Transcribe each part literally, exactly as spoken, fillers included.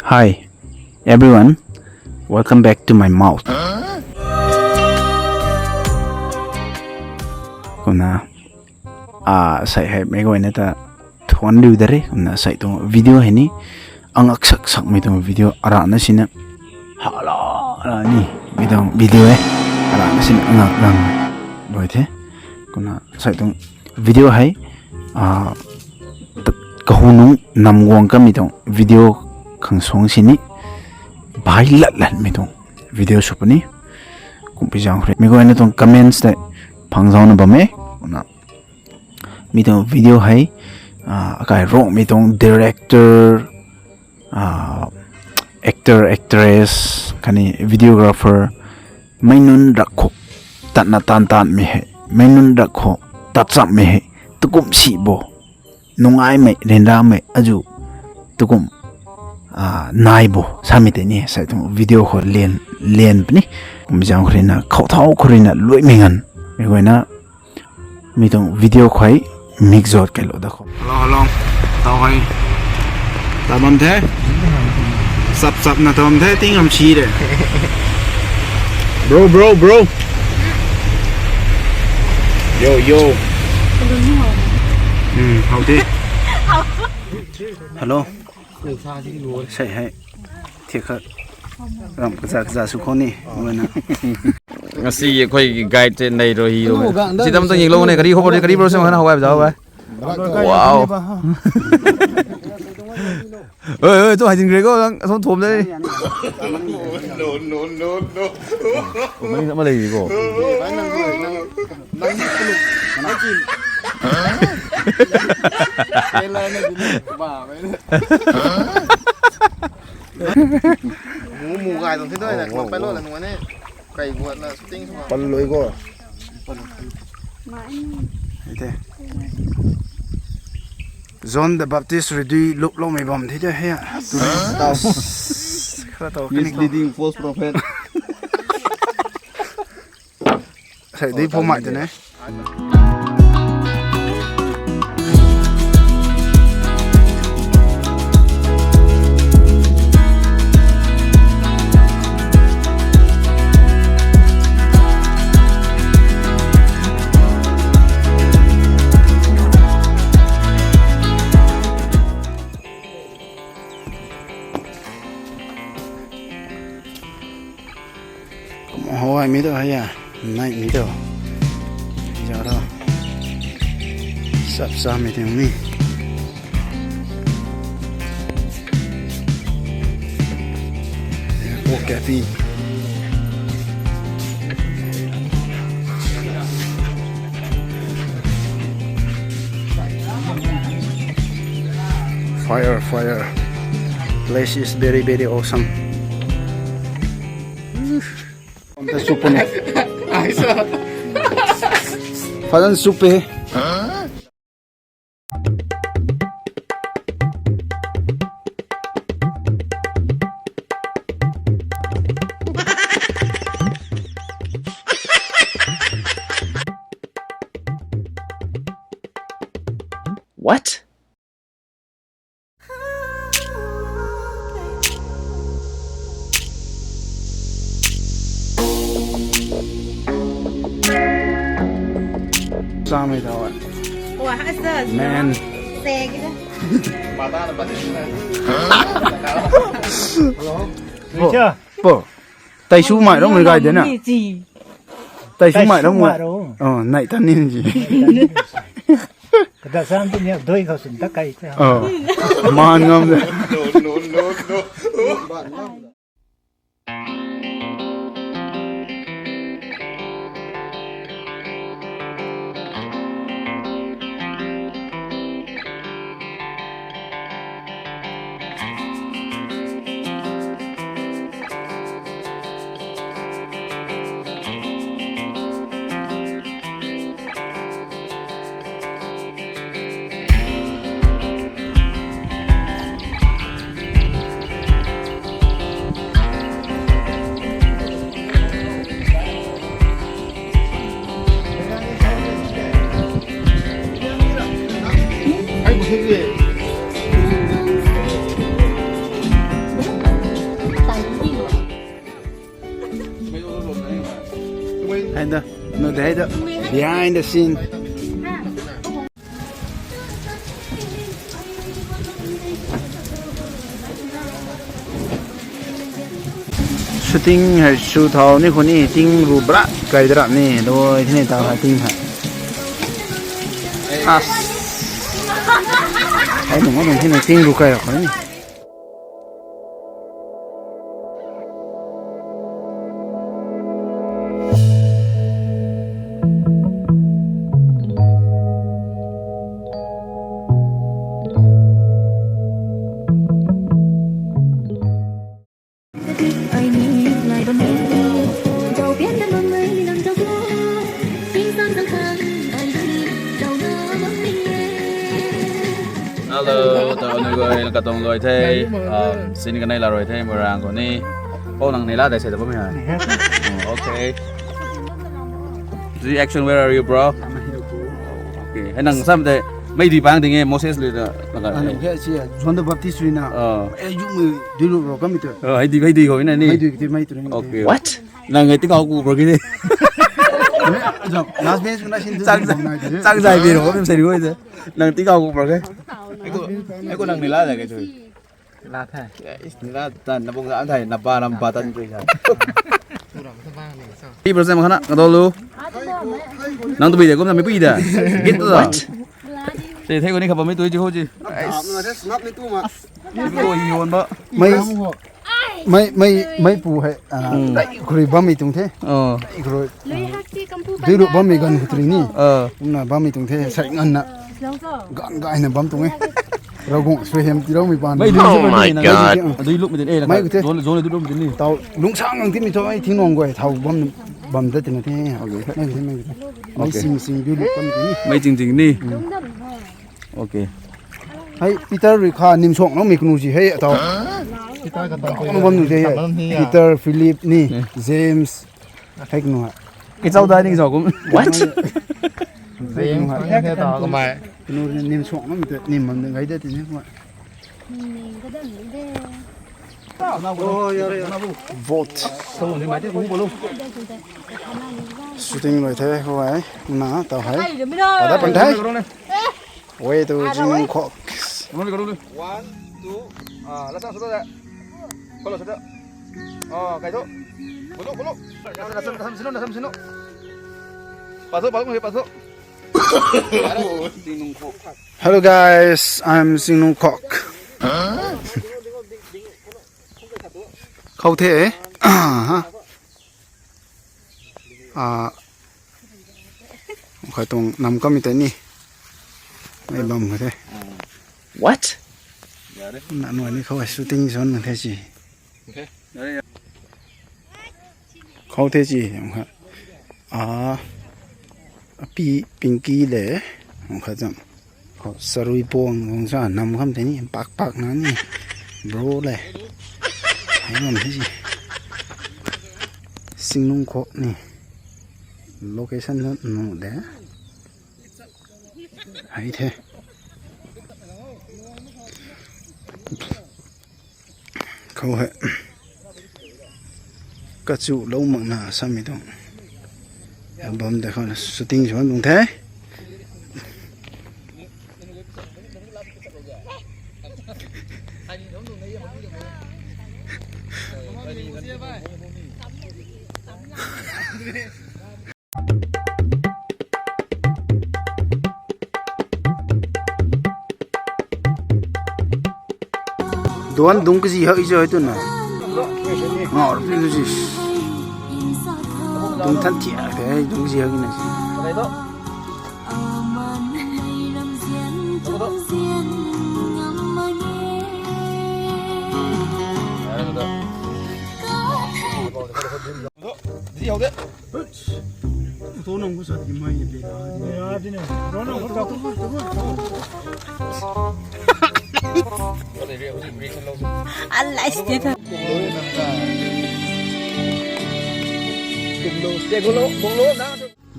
Hi, everyone. Welcome back to my mouth. Kumna, a, sei hei meic guayna ta thuan riu da re, kumna sei tuang video hei ni, angak sak sak mei tuang video arana sina, hala, ara ni, mei tuang video e, arana sina angak rang, loi the, kumna sei tuang video hei, a, t-, kahunung nam guang kamei tuang video khang suang sini, bai lat lat mei tuang video sw puni, kumpi zang khou rui. Mei guayna tuang comments tei phang zauna bam e, kumna. Mi tuang video hei, a, akai Rongmei tuang director, a, actor, actress, khatni videographer, mei nunc rak khou tatna tan tan mei hei, mei nunc rak khou tat cham mei hei, tukum si bo, nungaimei, ryanramei, azu, tukum, a, nai bo, samei tei ni, sei tuang video khou lian, lian puni, kum zang khou rui na, khou thau khou rui na, luaimei nganv, mei guayna, mi tuang video khou hei, mik zat kai lou da khou. Hello, hello. Tau hei. Ta bam the. Sap sap na ta bam the, ting am si de. Bro, bro, bro. Yo, yo. Hmm, how the? Hello. Sei hei. Thiak khat. Ram kaza kaza sw khou ni. Wena. Ngasi ye khoi guide te nei ro hi ro. Ano, gang dang si tam tang ying lou ne, kari khou kari bro se ma khana hawai bza hawai. Wow. Oi, oi, tu hai ding grey ko, lang, song thom de. No, no, no, no. Mei ma lei ko. Mu, mu gai tuang the doi na, oh, club oh, pai lou oh, la nunc ne. Kai guat na shooting sw. Pan lui ko. Ite. John the Baptist rui dui lup lou mei bam the de he. Tourist. Khara to kani ko. Misleading false prophet. Sei dui pho mai te ne. Kum hawai mi tu hei a, nai mi tu. Zara. Sap sa mi ting ni. Airport cafe. Fire, fire. Place is very, very awesome. Fazan sup ne. Fazan sup e. What? Samei tau e. Ua, asa, man. Sek. Hello. Po. Tei su mai rong gai de na. Tei su mai rong. Oh, nai tan ni ji. Kada sam tu ni doi khou sin ta kai ta. Oh. Man ngam de. No, no, no, no. Behind the, no, the, the, behind the scene. Shooting hei sw thau ni khou ni ting ru bra kai dra ni lou thini ta ha ting ha. As. Ai nung nung thini ting ru kai ra khou ni. Hello, tau nui guay, katong guay the, um, sin kanei la rui the, Moirang khou ni. Pou nang nei la dai se ta bam hei. Oh, okay. Reaction, where are you, bro? Okay. Hei nang sam de, mei di pang ding e, Moses le da, na ka. Anu ke si John the Baptist rui na. Oh. Eh, yu mei di lu ro ka mi tu. Oh, hei di, hei di ho na ni. Mei di, di mei tu ni. Okay. What? Nang hei tingkauh ku bro ki de. Last bench na sin tu. Chang, chang zai bi ro, mei sei ro de. Nang tingkauh ku bro ke. Ai ko, ai ko nang nei la da ke tu. La the. Is nei la tan na bung la thai na ba ram ba tan tu sa. Pi bro se ma khana, ka dou lu. Nang tu bi de, kum na mi pi da. Git tu da. What? Te the ko ni khaba mi tu ji ho ji. Snap ni tu ma. Pi bro hi hon ba. Mei. Mei, mei, mei pu hei, ah, hmm, dai khou rui bammei tuang the. Oh. Dai khou rui, ah, dui ru bammei ganv khou rui ni. Ah. Kumna bammei tuang the, sai nganvna. Ganv gayna bam tuang e. Ravguangc suaihiam tiiloumei paan. Mei dui. Oh my God. Dui lukmei din, eh, mei khou the. Zone, zone dui lukmei din ni. Tau, lungsang ngang timei thu, ai thing nung guay, thau bam, bam dat tina the. Okay. Mei khou the, mei khou the. Mei sing sing dui luk bammei ni. Mei ching ching ni. Hmm. Okay. Hei, Peter rui kha nim suang loumei kanu si hei atau. Peter kata kanu bam nu de hei. Peter, Philip ni, eh, James. Hei kanu hei. Kichau dai ni kichau kum. What? James, hei kanu hei. Kanu nim suang loumei te nim bam de gai de ti ni kum. Vote. Shooting rui the, hou hei. Na, tau hei. Pada pan the. Way to Jingkhok. One, two, ah, last shot. Follow shot. Oh, kai tu. Bulu, bulu. Sam, sam, sam, sinu, sam, sinu. Pasu, pasu, pasu. Hello guys, I'm Singnungkhok. Khou the, eh? Ah, kha tuang nam kamei tei ni. Mei bam kha the. What? Na nuai ni khou shooting zone na the si. Khou the si, kha. Ah, api Pinky le, kha zam. Khou sarui puang, kung sa nam kham tei ni, pak pak na ni, bro le. Hei nam the si. Singnungkhok ni. Location nu, nu de. Hei the. Khou hei. Kachu lou mak na samei tuang. Album de khou na shooting sw tuang the. Duan dung kazi hak i zai tu na. Ngau pi kazi. Dung than thiak the, dung kazi hak i na si.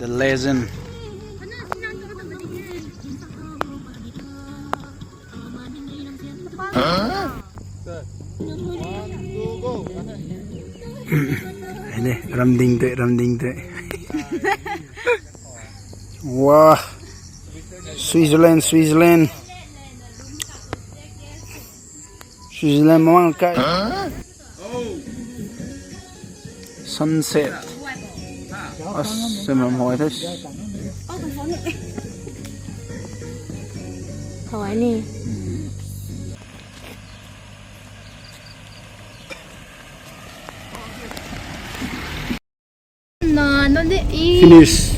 The legend. Hei ne, ramding tei, ramding tei. Wow. Switzerland, Switzerland. Switzerland mamang kai. Sunset. As, simam hoi the. Kawaii ni. Na, nonde i. Finish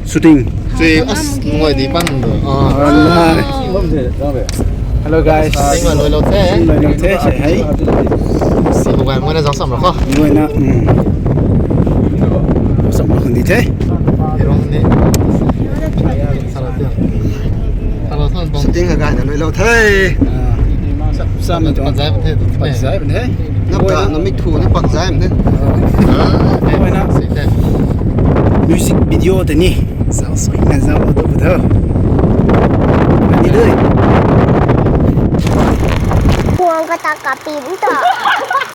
shooting. Cui, as, nungai di pan do. Ah. Alright. Hello guys. Ting loi lou the. Ting loi lou the, say hey. Si bu gan muna zang sam ro ko. Muna, hmm. Sam ro di the. Irong ni. Hello, thon bong. Shooting ka gay na loi lou the. Ah. Sam, sam, pat zai pat the. Pat zai pat the. Nap ta, na mi thu ni pat zai pat the. Why not? Music video te ni. Sao sui na zao tu bu tho. Ni dui. Kuang ka ta ka pin ta.